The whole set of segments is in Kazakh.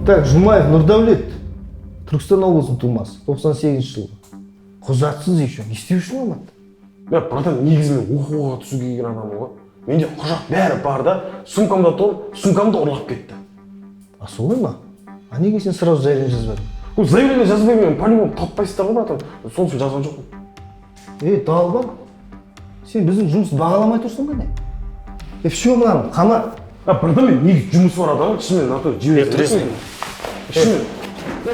Так, Жұмаев Нұрдәулет, Түркістан облысының тумасы, 98 жылғы. Құжатсыз еще. Не істеу үшін алмады? Бля, братан, негізі мен оқуға түсуге келген адаммын ғой. Менде құжат бәрі бар да, сумкамда тұр, сумкамды ұрлап кетті. А солай ма? А неге сен сразу заявление жазбадың? Ол заявление жазбай мен по-любому таппайсыздар ғой, братан. Сол үшін жазған жоқпын. Ей, далбан, сен біздің жұмысты бағаламай тұрсың ба не? Е, все, мынаны қама. А, братан, мен негізі жұмысы бар адаммын, шынымен натуре жібере салшы. Шынымен.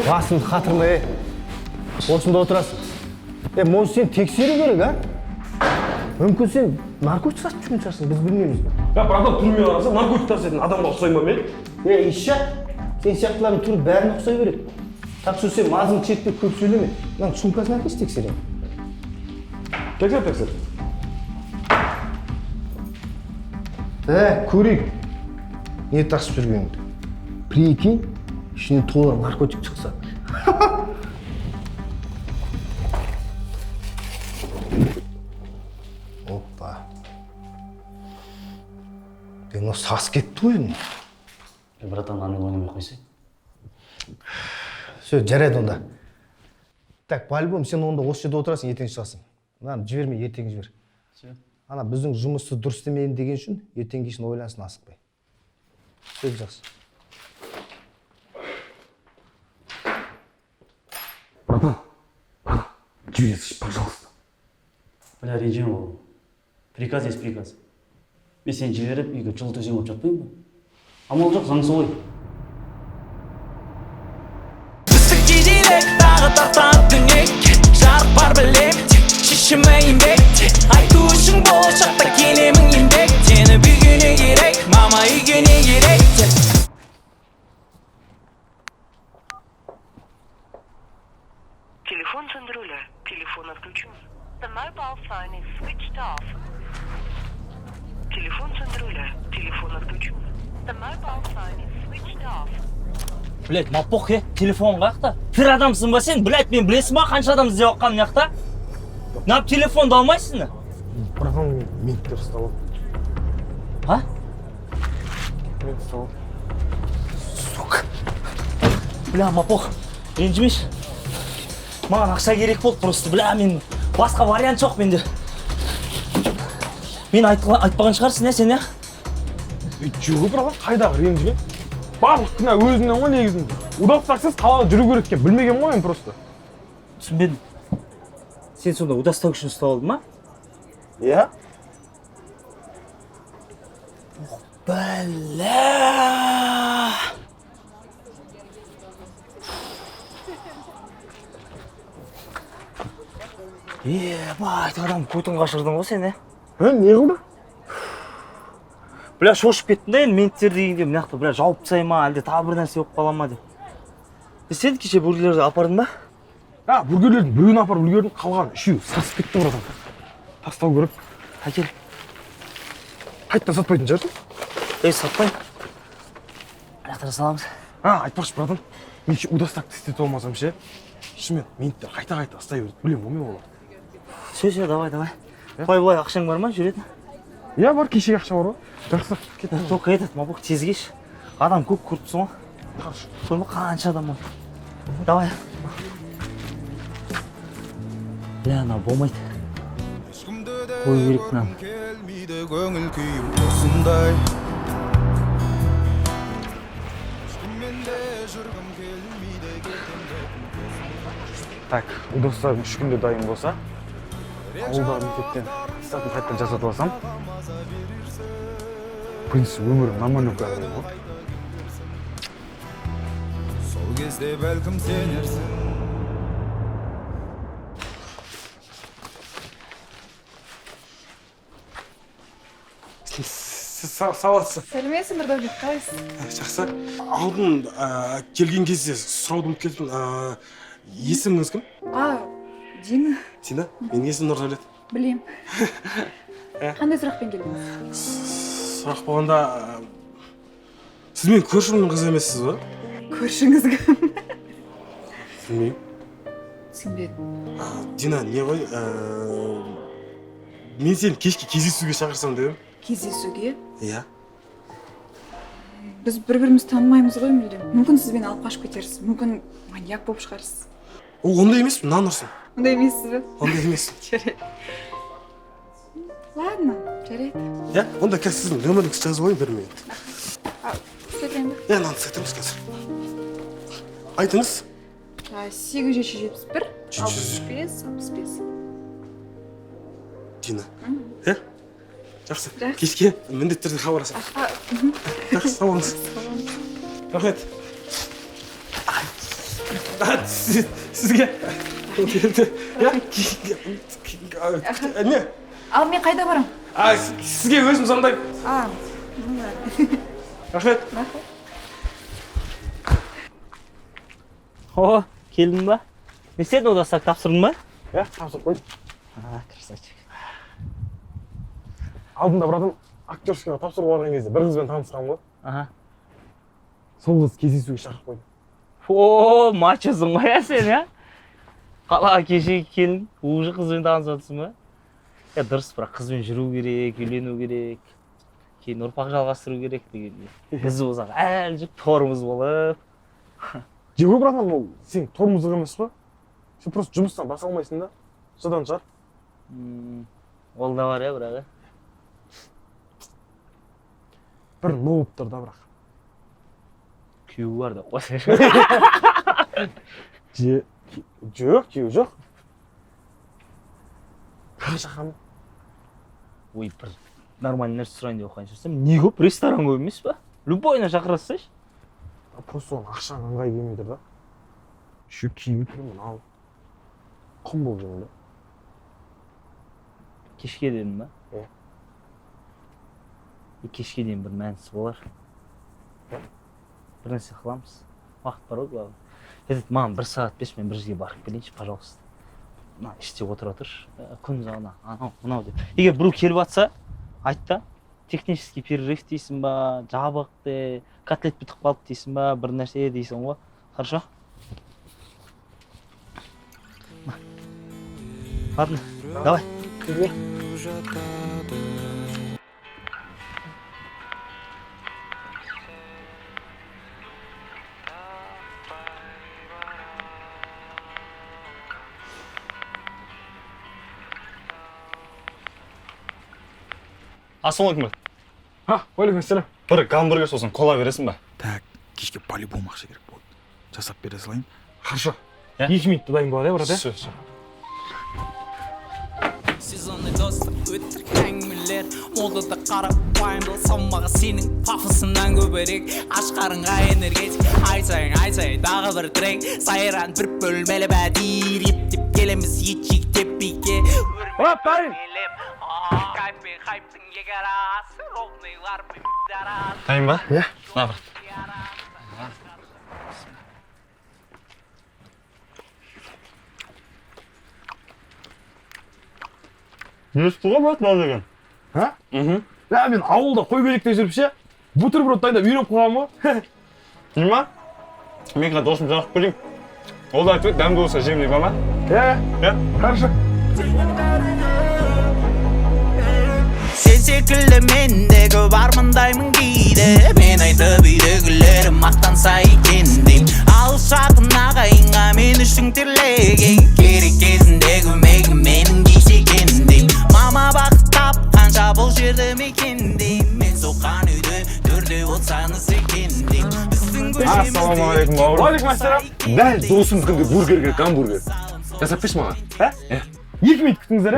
Басыңды қатырма, ей. Осында отырасың. Е, может, сені тексеру керек, а? Мүмкін сен наркотик сатып жүрген шығарсың, біз білмейміз. Я, братан, түріме қарасаң, наркотик таситын адамға ұқсаймын ба мен? Ей, ища, сен сияқтылардың түрі бәріне ұқсай береді. Так что сен мазың шекпей көп сөйлеме. Мынаның сумкасын әкелші, тексеремін. Тексер, тексер. Так, көрейік. Не тасып жүргеніңді. Прикинь, ішінен тола наркотик шықса. Опа. Е, мынау сасып кетті ғой енді. Братан, амен ойнамай қойсай. Все, жарайды онда. Так, по-любому сен онда осы жерде отырасың, ертең шығасың. Мынаны жіберме, ертең жібер. Все. Ана біздің жұмысты дұрыс істемедім деген үшін ертеңге шейін ойлансын, асықпай. Все, жақсы. Братан, братан, жібере салшы, пожалуйста. Бля, ренжіме бауырым. Приказ есть приказ. Мен сені жіберіп үйге жылы төсем болып жатпаймын ба? Амал жоқ, заң солай. Түстік жиделек тағы тартады түнекке. Жарық бар білем тек шешімі еңбекте. Айту үшін болашақта келемін еңбектеніп. Үйге не керек, мама, үйге не керек деп. Телефон сөндірулі. Телефон отключен. The mobile phone is switched off. Телефон сөндірулі. Телефон отключен. The mobile phone is switched off. Блять, мапох, е, телефон қаяқта? Тірі адамсың ба сен? Блять, мен білесің ба қанша адам іздеп жатқанын мына жақта? Неғып телефонды алмайсың? Братан, менттер ұстап алды. А? Мент ұстап алды. Сука. Бля, мапох, ренжімеші. Маған ақша керек болды просто, бля, мен басқа вариант жоқ менде. Мен айтпаған шығарсың, е, сен, е? Ей, жоқ, братан, қайдағы ренжіген? Барлық кінә өзімнен ғой негізінде. Удостаксыз қалада жүру керек екен, білмегенмін ғой мен просто. Түсінбедім. Сен сонда удостак үшін ұстап алдың ба? Иә. Бәлә! Ебать, адам көтін қашырдың ғой сен, е? Е, не қылды? Бля, шошып кеттім да енді менттер дегенде мына жақта, бля, жауып тастай ма, әлде тағы бір нәрсе болып қала ма деп. Е, сен кеше бургерлерді апардың ба? А, бургерлердің біреуін апарып үлгердім, қалған үшеуі сасып кетті, братан. Тастау керек. Әкел. Қайтадан сатпайтын шығарсың? Ей, сатпаймын. Лақтыра саламыз. А, айтпақшы, братан, мен ше удостакты істете алмасам ше, шынымен менттер қайта-қайта ұстай береді, білемін ғой мен оларды. Все, все, давай, давай. Былай, былай, ақшаң бар ма жүретін? Иә, бар, кешегі ақша бар ғой. Жақсы, кеттім. Только этот, мабок, тез келші. Адам көп көріп тұрсың ғой. Хорошо. Көрдің ба, қанша адам бар. Давай. Бля, мынау болмайды. Қою керек мынаны. Келмейді көңіл күйім осындай. Ешкіммен де жүргім келмейді, кетем деп. Так, удостагым 3 күнде дайын болса, ауылдағы мектептен аттестатын қайтадан жасатып алсам, в принципе, өмірім нормально болып кетеді ғой. Сол кезде бәлкім сенерсің. Саламатсыз. Сәлеметсің, Нұрдәулет, қалайсыз? Жақсы. Алдын келген кезде сұрауды ұмытып кеттім. Есіміңіз кім? А, Дина. Дина? Менің есімім Нұрдәулет. Білем. Қандай сұрақпен келдіңіз? Сұрақ болғанда, сіз менің көршімнің қызы емессіз ба? Көршіңіз кім? Білмеймін. Түсінбедім. Дина, не ғой, мен сені кешке кездесуге шақырсам деп едім. Кездесуге? Иә. Біз бір бірімізді танымаймыз ғой мүлдем. Мүмкін сіз мені алып қашып кетерсіз, мүмкін маньяк болып шығарсыз. О, ондай емеспін, нан ұрсын. Ондай емессіз бе? Ондай емеспін. Жарайды. Ладно, жарайды. Иә, онда қазір сіздің нөміріңізді жазып алайын, бір минут. А, істетейін ба? Иә, нан істетеміз қазір. Айтыңыз. 871, Жүз. 65, 65. Дина. Иә? Жақсы. Жақсы. Кешке міндетті түрде хабарласамын. А, Жақсы, сау болыңыз. Рахмет. А, сізге. Иә? Не? Ал мен қайда барам? А, сізге өзім звондаймын. А, ну ладно. Рахмет. О, келдің ба? Не істедің, удостак тапсырдың ба? Иә, тапсырып қойдым. А, красавчик. Алдында, братан, актерскийға тапсыруға барған кезде бір қызбен танысқанмын ғой. Аха. Сол қыз кездесуге шақырып қойды. О, мачосың ғой, ә, сен, иә? Қалаға кеше келдің, уже қызбен танысып жатырсың ба? Е, дұрыс, бірақ қызбен жүру керек, үйлену керек, кейін ұрпақ жалғастыру керек дегендей. Біз болсақ әлі жүріп тормоз болып. Жеге, братан, ол сен тормоздық емес қой, сен просто жұмыстан баса алмайсың да, содан шығар. Ол да бар, иә, бірақ, иә. Бір но болып тұр да, бірақ. Күйеуі бар деп қойсайшы. Жоқ, күйеуі жоқ. Қай? Ой, бір нормальный нәрсе сұрайын деп отырған шығарсам, не көп, ресторан көп емес па? Любойына шақыра салсайшы. Просто оған ақшаның ыңғайы келмей тұр да. Еще киім тұр, мынау құм болып жүрмін да. Кешке дедің ба? Иә. И кешке дейін бір мәнісі болар. Бір нәрсе қыламыз. Уақыт бар ғой, главное. Этот, маған бір сағат берші, мен бір жерге барып келейінші, пожалуйста. Мына іште отыра тұршы. Күн ана, анау, мынау деп. Егер біреу келіп жатса, айт та, технический перерыв дейсің ба, жабық де, котлет бітіп қалды дейсің ба, бір нәрсе дейсің ғой. Хорошо? На. Ладно, давай. Ассалаумағалейкум, брат. Ха, уағалейкум. Бір гамбургер, сосын кола бересің ба? Так, кешке по-любому ақша керек болады, жасап бере салайын. Хорошо. Иә? 2 минутта дайын болады, иә, брат, иә? Все, все. Сезонный достық, өтірік әңгімелер молдада, қарапайымдылық салмағы сенің пафосыңнан көбірек. Аш қарынға энергетик, ай сайын, ай сайын тағы бір трек. Сайран, бір бөлмелі пәтер, ептеп келеміз ет жектеп бике. Оп, дайын. Кайф пен хайптың екі арасы, ровныйлар мен пидорас. Дайын ба? Иә. На, брат. Есті ғой, брат, мынау деген. А, мхм, мен ауылда қой көйлекте жүріп ше, бутерброд дайындап үйреніп қалғанмын ғой. Не ма, мен қазір досымды шақырып келейін. Ол да айтып еді, дәмді болса жемін деп ма. Иә. Иә. Хорошо. Сен секілді мен де көп армандаймын кейде. Мен айтып, үйдегілерім мақтанса екен дейм. Алыс жақын ағайынға мен үшін терлеген, керек кезінде көмегім менің тисе екен дейм. Мама бақыт тапқанша бұл жерді мекендейм. Мен соққан үйде төрде болсаңыз екен дейм. Біздің Ассалаумағалейкум, бауырым. Уағалейкум ассалам. Дәл досымдікіндей бургер керек, гамбургер жасап берші маған. Ә? 2 минут күтіңіздер, ә.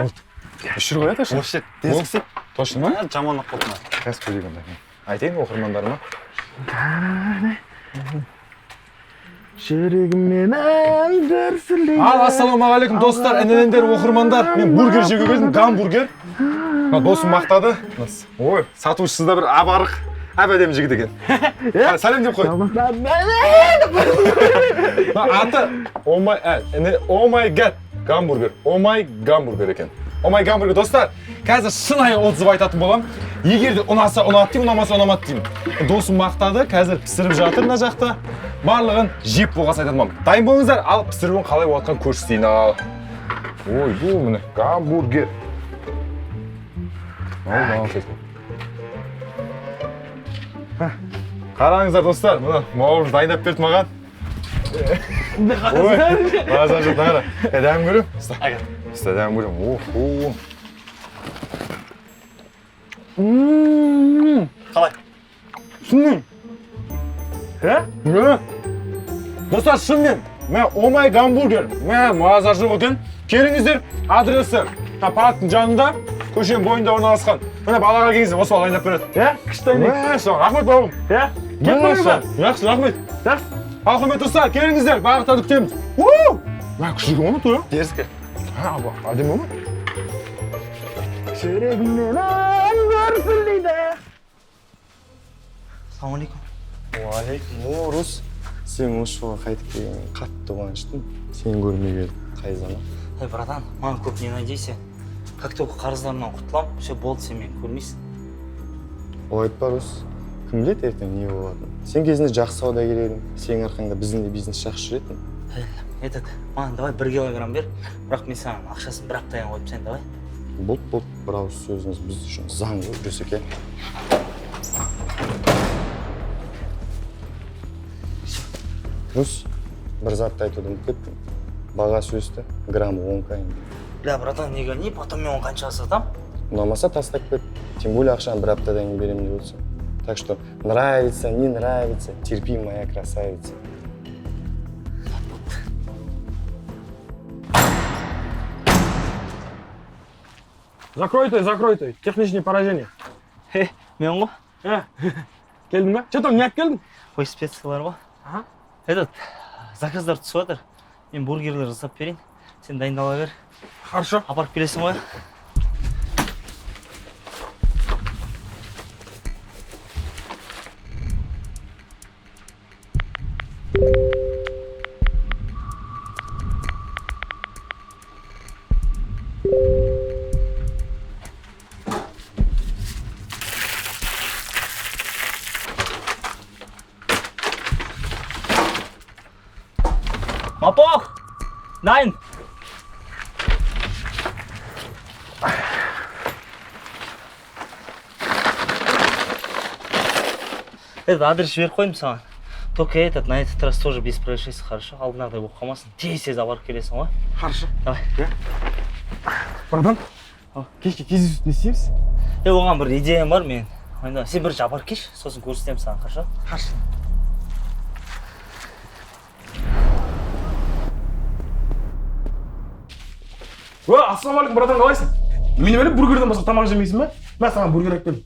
Үшір ғой, точно. Осы жерде точно ма? Жаман қалды ма? Қазір көрейік онда. Айтайын оқырмандарыма. Жүрегіммен ән дүрсілдейді. Ал, ассалаумағалейкум, достар, інілер, оқырмандар. Мен бургер жеуге келдім, гамбургер. Мына досым мақтады. Ой, сатушысы да бір ап арық, әп әдемі жігіт екен. Сәлем деп қой. Мына аты о май, о май гад гамбургер, о май гамбургер екен. О май гамбургер, достар. Қазір шынайы отзыв айтатын боламын. Егер де ұнаса ұнады деймін, ұнамаса ұнамады деймін. Досым мақтады, қазір пісіріп жатыр мына жақта. Барлығын жеп болған соң айтатын боламын. Дайын болыңыздар, ал пісіруін қалай болып жатқанын көрсетейін ал. Ой, бұл міне гамбургер. Ал, маған. Қараңыздар, достар, мына бауырым дайындап берді маған. Ой, базар жоқ, қара. Дәмін көрем. Ұста, дәмін көрем. Охо. Қалай? Шынымен. Ә? Достар, шынымен. Мә, Омай гамбургер. Мә, маза жоқ екен. Келіңіздер, адресі парктың жанында, көшенің бойында орналасқан. Міне балаға келіңіздер, осы бала дайындап береді. Ә, күшті дайындайды. Мәссаған, рахмет бауырым. Ә? Кеп қойыңыздар. Жақсы, рахмет. Жақсы. Ал, құрметті достар, келіңіздер, барлықтарды күтеміз. У! Мә, күшті екен ғой, той. Дерзко. Әдемі ма? Жүрегімнен дүрсілдейді. Ассалаумағалейкум. Уағалейкум. О, Рус, сен осы жолға қайтып келгеніңе қатты қуаныштымын. Сені көрмегелі қай заман. Эй, братан, маған көп не надейся. Как только қарыздарымнан құтыламын, все болды, сен мені көрмейсің. Олай айтпа, Рус. Кім біледі ертең не болатынын. Сен кезінде жақсы саудагер едің. Сенің арқаңда біздің де бизнес жақсы жүретін. Этот, маған давай 1 килограмм бер, бірақ мен саған ақшасын бір аптадан қойып тастайын, давай. Болды, болды, бір ауыз сөзіңіз біз үшін заң ғой, Русеке. Рус, бір затты айтуды ұмытып кеттім. Бағасы өсті, граммы 10 кайын. Бля, братан, не гони, потом мен оны қаншаға сатам? Ұнамаса тастап кет, тем более ақшаны бір аптадан кейін беремін деп отырсың. Так что нравится, не нравится, терпи, моя красавица. Закрой той, закрой той. Техничное поражение. Мен ғой? Келдің ба? Че там, не алып келдің? Ой, специялар ғой. Этот, заказдар түсіп жатыр. Мен бургерлер жасап берейін. Сен дайындала бер. Хорошо. Апарып келесің ғой. Мапох! Дайын! Этот адрес жіберіп қойдым саған. Только этот, на этот раз тоже без происшествий, хорошо? Алдынағыдай болып қалмасын. Тез-тез апарып келесің ғой. Хорошо. Давай. Братан, кешке кездесуді не істейміз? Оған бір идеям бар мен. Ойна, сен бірінші апарып келші, сосын көрсетемін саған, хорошо? Хорошо. О, ассалаумағалейкум, братан, қалайсың? Мен ойлап бургерден басқа тамақ жемейсің ба? Мә, саған бургер алып келдім.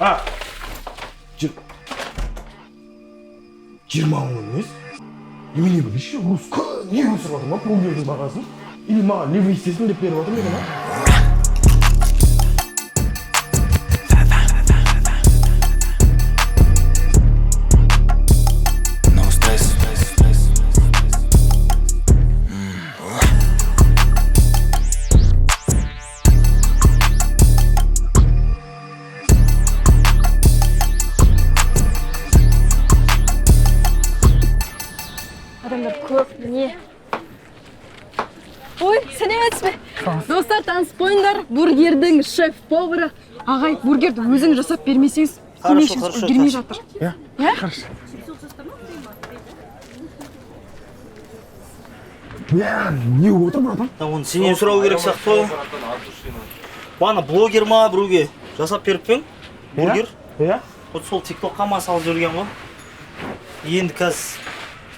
А, 20 мың емес? Немене білші, Рус не өсіріп жатыр ма бургердің бағасын? Или маған левый істесін деп беріп жатыр ма екен, а? Адамдар көп, не? Ой, сәлеметсіз бе? Достар, танысып қойыңдар. Бургердің шеф-повары. Ағай, бургерді өзің жасап бермесеңіз, көмекшіңіз үлгермей жатыр. Иә? Иә? Хорошо. Бля, не отыр, братан? Да, оны сенен сұрау керек сияқты ғой. Бағана блогер ма біреуге жасап беріп пе ең? Бургер? Иә. Вот сол тиктокқа ма салып жүрген ғой. Енді қазір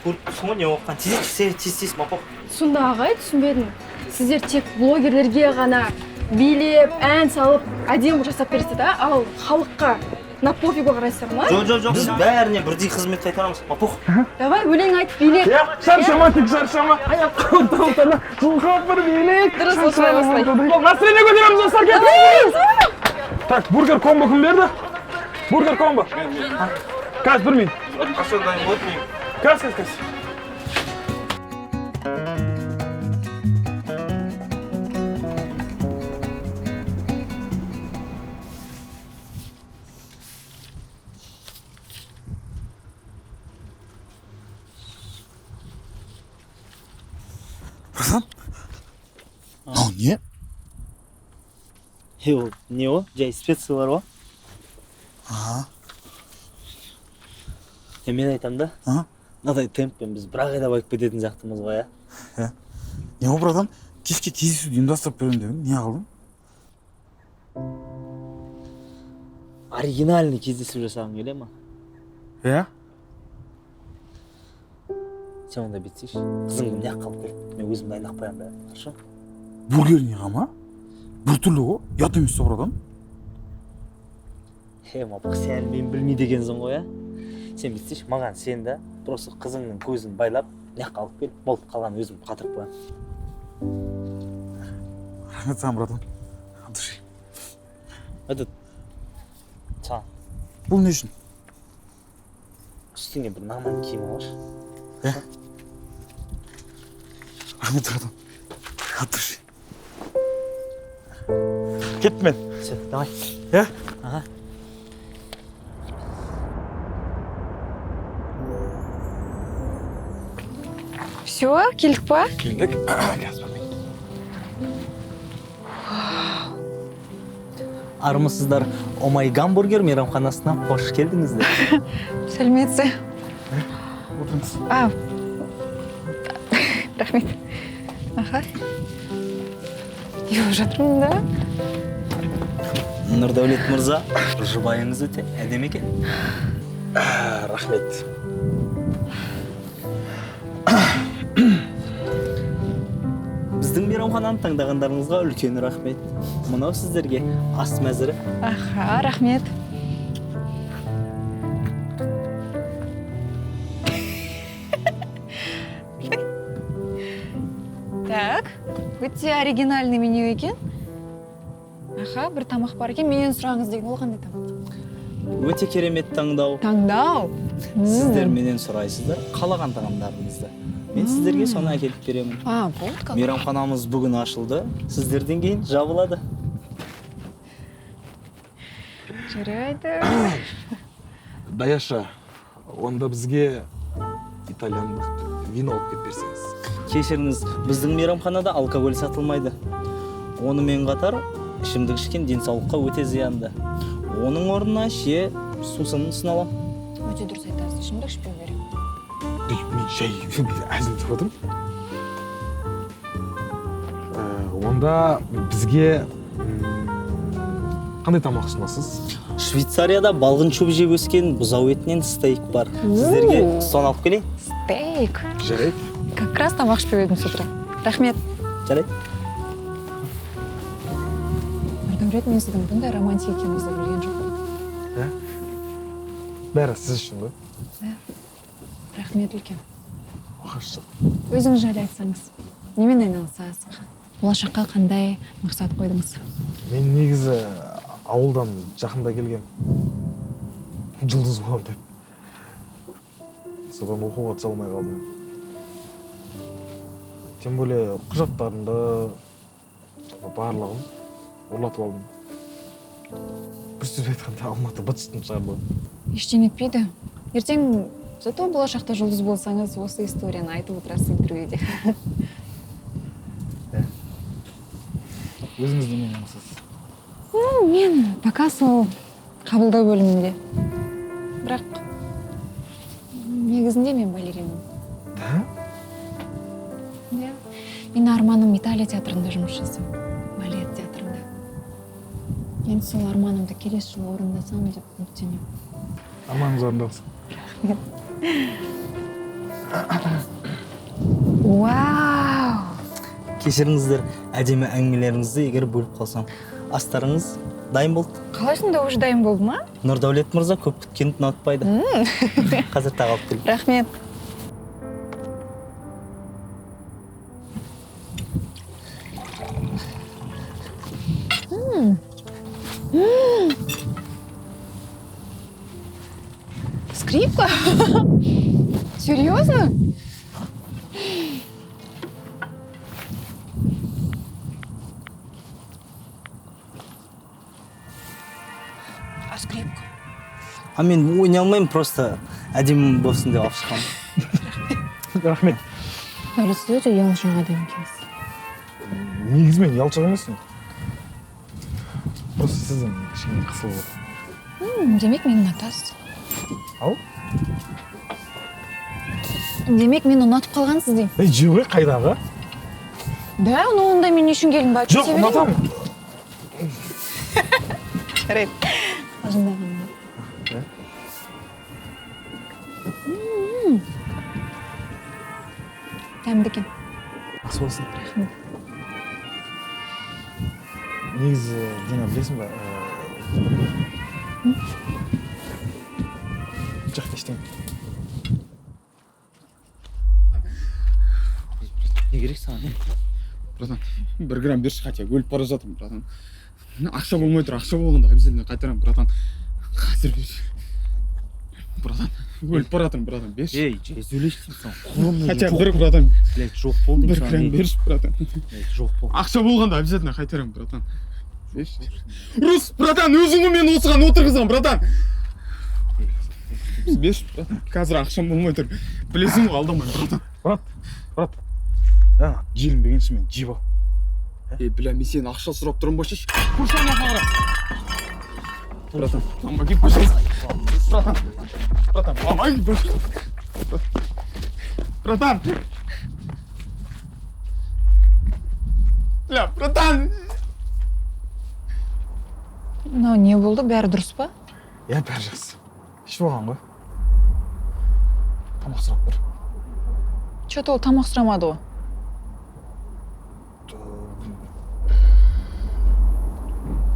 көріп тұрсың ғой не оқыған. Тез тез тез мапақ. Сонда ағай, түсінбедім. Сіздер тек блогерлерге ғана билеп, ән салып, әдемі жасап бересіздер, да? Ал халыққа на пофигу қарайсыздар ма? Жоқ, жоқ, жоқ, біз бәріне бірдей қызмет қайтарамыз. Мапақ. Давай өлең айтып билеп. Иә, шаршама, тек шаршама. Аяқ қолын талтана, жұлқып бір билейік. Дұрыс, осылай, осылай. Настроение көтереміз, достар, кеттік. Так, бургер комбо кім берді? Бургер комбо. Қазір бір минут. Қашан дайын болады мен? Қазір, қазір, қазір. Братан, мынау не? Е, ол не о? Жай специялар ғой. Аха. Е, мен айтам да. Мынадай темппен біз бір ақ айда байып кететін сияқтымыз ғой, ә? Не ғой, братан, кешке кездесуді ұйымдастырып беремін дедің, не қылдың? Оригинальный кездесу жасағым келе ма? Иә? Сен онда бүйтсейші, қызыңды мына жаққа алып кел, мен өзім дайындап қоямын бәрін, хорошо? Бургер не ма? Біртүрлі ғой, ұят емес пе, братан? Е, мапық, сен мен білмейді екенсің ғой, ә? Сен бүйтсейші, маған сен да, просто қызыңның көзін байлап, мына жаққа алып кел, болды, қалғанын өзім қатырып қоямын. Рахмет саған, братан. От души. Этот, саған. Бұл не үшін? Үстіңе бір нормальный киім алшы. Е? Рахмет, братан. От души. Кеттім мен. Все, давай. Е? Ага. Все, келдік па? Келдік. Қазір бір минут. Армысыздар, Омай гамбургер мейрамханасына қош келдіңіздер. Сәлеметсіз. Отырыңыз. А, рахмет. Аха. Не болып жатырмын да? Нұрдәулет мырза, жұбайыңыз өте әдемі екен. Рахмет. Біздің мейрамхананы таңдағандарыңызға үлкен рахмет. Мынау сіздерге ас мәзірі. Аха, рахмет. Так, өте оригинальный меню екен. Аха, бір тамақ бар екен. Менен сұрағыңыз деген ол қандай тамақ? Өте керемет таңдау. Таңдау? Сіздер менен сұрайсыздар қалаған тағамдарыңызды. Мен сіздерге соны әкеліп беремін. А, вот как. Мейрамханамыз бүгін ашылды, сіздерден кейін жабылады. Жарайды. Даяша, онда бізге итальяндық вино алып келіп берсеңіз. Кешіріңіз, біздің мейрамханада алкоголь сатылмайды. Онымен қатар ішімдік ішкен денсаулыққа өте зиянды. Оның орнына ше сусын ұсына аламын. Өте дұрыс айтасыз, ішімдік ішпеу керек. Мен жай әзілдеп отырмын. Онда бізге қандай тамақ ұсынасыз? Швейцарияда балғын шөп жеп өскен бұзау етінен стейк бар. Сіздерге соны алып келейін. Стейк. Жарайды. Как раз тамақ ішпеп едім с утра. Рахмет. Жарайды. Нұрдәулет, мен сіздің бұндай романтик екеніңізді білген жоқпын. Ә? Бәрі сіз үшін ғой. Ә? Рахмет үлкен. Қош. Өзіңіз жайлы айтсаңыз, немен айналысасыз? Болашаққа қандай мақсат қойдыңыз? Мен негізі ауылдан жақында келгем. Жұлдыз боламын деп. Содан оқуға түсе алмай қалдым. Тем более құжаттарымды барлығын ұрлатып алдым. Бір сөзбен айтқанда Алматы быт-шытын шығарды. Ештеңе етпейді. Ертең зато болашақта жұлдыз болсаңыз, осы историяны айтып отырасыз интервьюде. Өзіңіз немен айналысасыз? Мен пока сол қабылдау бөлімінде. Бірақ негізінде мен балеринмін. Да? Иә. Менің арманым Италия театрында жұмыс жасау. Балет театрында. Енді сол арманымды келесі жылы орындасам деп үміттенемін. Арманыңыз орындалсын. Рахмет. Вау! Кешіріңіздер, әдемі әңгімелеріңізді егер бөліп қалсам. Астарыңыз дайын болды. Қалай сонда уже дайын болды ма? Нұрдәулет мырза көп күткенді ұнатпайды. Қазір тағы алып келемін. Рахмет. Скрипка? Серьезно? А скрипка? А мен ойнай алмаймын, просто әдемі болсын деп алып шыққанмын. Рахмет. Дәулет, сіз өте ұялшақ адам екенсіз. Негізі мен ұялшақ емеспін. Просто сізден кішкене қысылып отыр. Демек, мені ұнатасыз. Ау? Демек, мені ұнатып қалғансыз деймін. Ей, жоқ, ей, қайдағы? Да, ну онда мен не үшін келдім ба? Жоқ, ұнатамын. Жарайды. Қалжыңдағаным. Дәмді екен. Ас болсын. Рахмет. Негізі, Дина, білесің ба? Жоқ, ештеңе. Не керек саған, не? Братан, 1 грамм берші, хотя өліп бара жатырмын, братан. Ақша болмай тұр, ақша болғанда обязательно қайтарамын, братан. Қазір берші. Братан, өліп бара жатырмын, братан, берші. Ей, жай сөйлеші деймін саған. Қолымнан Хотя жоқ бір, бол. братан. Блядь, жоқ бол деймін 1 саған, грамм ей. берші, братан. Блядь, жоқ бол. Ақша болғанда обязательно қайтарамын, братан. Берші. Рус, братан, өзің ғой мені осыған отырғызған, братан. Берші, братан. Қазір ақшам болмай тұр. Білесің ғой, алдамаймын, братан. Брат, брат. Ана, желінбеген мен жеп ал. Ей, бля, мен сені ақша сұрап тұрмын ба, шеш. Көрші ана қара. Братан, помоги, пожалуйста. Братан, братан, помоги, пожалуйста. Братан. Бля, братан. Мынау не болды? Бәрі дұрыс па? Иә, бәрі жақсы. Ішіп алған ғой. Тамақ сұрап тұр. Че-то ол тамақ сұрамады ғой.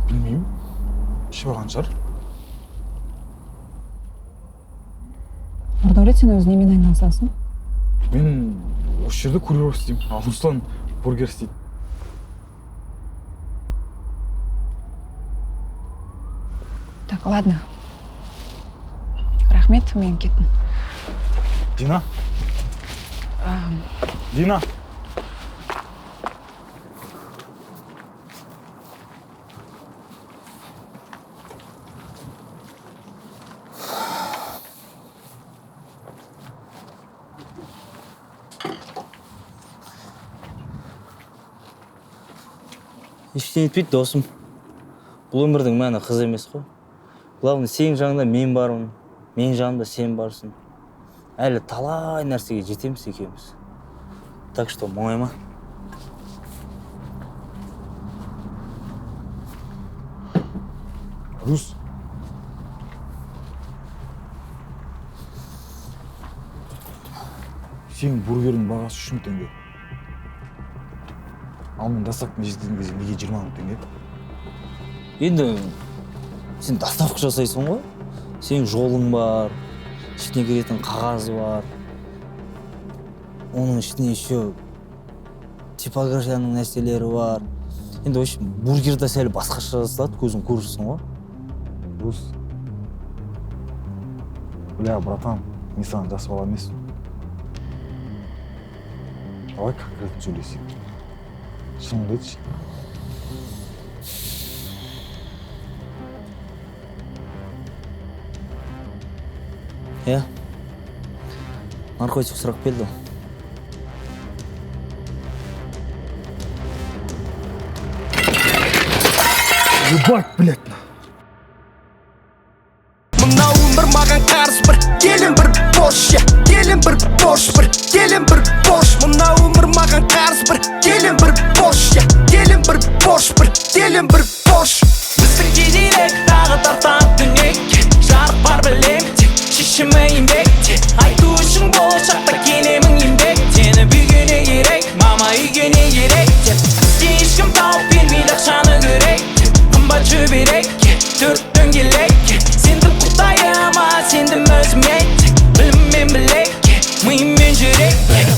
Білмеймін. Ішіп алған шығар. Нұрдәулет, сен өзің немен айналысасың? Мен осы жерде курьер болып істеймін. Ал Руслан бургер істейді. Так, ладно. Рахмет, мен кеттім. Дина. Дина. Ештеңе етпейді, досым. Бұл өмірдің мәні қыз емес қой. Главное, сенің жаныңда мен бармын, менің жанымда сен барсың. Әлі талай нәрсеге жетеміз екеуміз. Так что мұңайма. Рус. Сенің бургердің бағасы 3000 теңге. Ал мен доставкамен жеткізген кезде неге 20 000 теңге? Енді сен доставка жасайсың ғой. Сенің жолың бар, ішіне кіретін қағаз бар. Оның ішіне еще типографияның нәрселері бар. Енді, в общем, бургер де сәл басқаша жасалады, көзің көрерсің ғой. Рус. Бля, братан, мен саған жас бала емеспін. Давай конкретно сөйлесейік. Шыныңды айтшы. Иә. Наркотик сұрап келді. Ебать, блядь. Мынау өмір маған қарыз бір, келін бір Porsche, келін бір Porsche бір, келін бір Porsche. Мынау өмір маған қарыз бір, келін бір Porsche, келін бір Porsche бір, келін бір Porsche. Біздің кедейлік тағы тартады түнекке, жарық бар білем тек, шешімі еңбекте. Айту үшін болашақта келемін еңбектеніп, үйге не керек, мама үйге не керек деп. Бізге ешкім тауып бермейді ақшаны керек деп, қымбат шүберекке, төрт дөңгелекке. Сендім құдайыма, сендім өзіме тек, біліммен білекке, миыммен жүрекке.